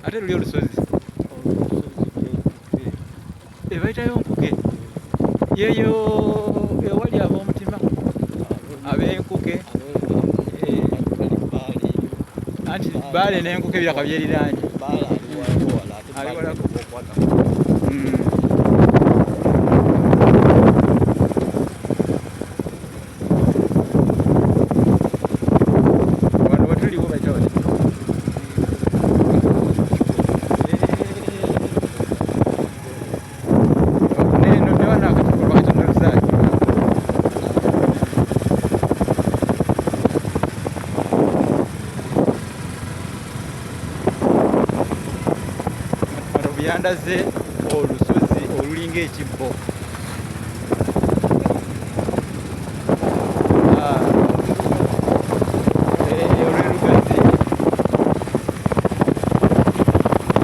Ate luli olusozi ebayitayo nkuke yeyo ewali ab'omutima ab'enkuke anti baale n'enkuke biraka byeriraanye. Wano wetuliwo bayita bati neno newano akatiko bakayita Naluzaali. Matovu yandaze olusozi olulinga ekibbo. Olw'erugazi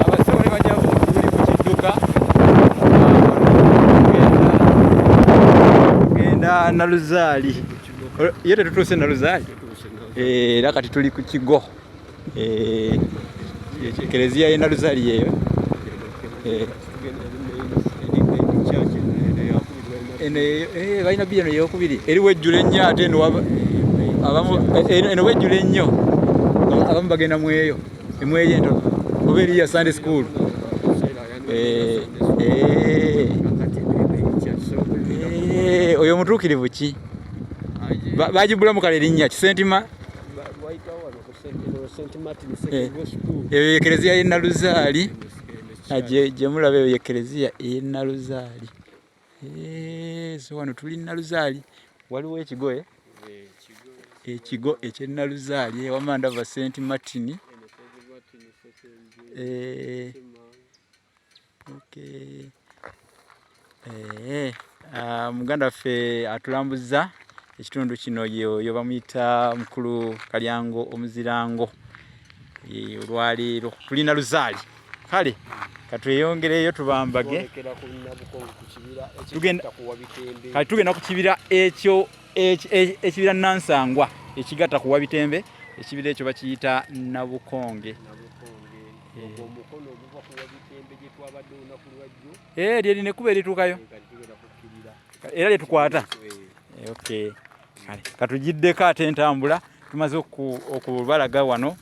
abasawo ne bajja tuli ku kidduka tugenda Naluzaali. Ye tetutuuse Naluzaali era kati tuli ku kigo ekereziya y'e Naluzaali yeeyo. Eno balina bbi eno eyokubiri eri wejjula ennyo ate eno abamu eno wejjula ennyo abamu bagenda mweyo emweyo entono oba eri ya Sunday school. Oyo omutuukirivu ki bagibulamu kale erinnya kisentima eyo ye kereziya y'e Naluzaali gye mulaba eyo ye kereziya ey'e Naluzaali. So wano tuli Naluzaali waliwo ekigo ekigo eky'e Naluzaali wamma ndaba St Martin. Okay. Muganda waffe atulambuzza ekitundu kino yo bamuyita Mukulu Kalyango Omuzirango. Olwaleero tulina Luzaali. Kale katweyongereyo tubambage. Kati tugenda ku kibira ekyo ekibira Nansangwa ekigatta ku Wabitembe. Ekibira ekyo bakiyita Nabukonge. Omukono oguva ku Wabitembe gye twabadde olunaku lwajjo. Lye lino ekkubo erituukayo era lye tukwata. Okay. Kale katugiddeko ate entambula tumaze okubalaga wano.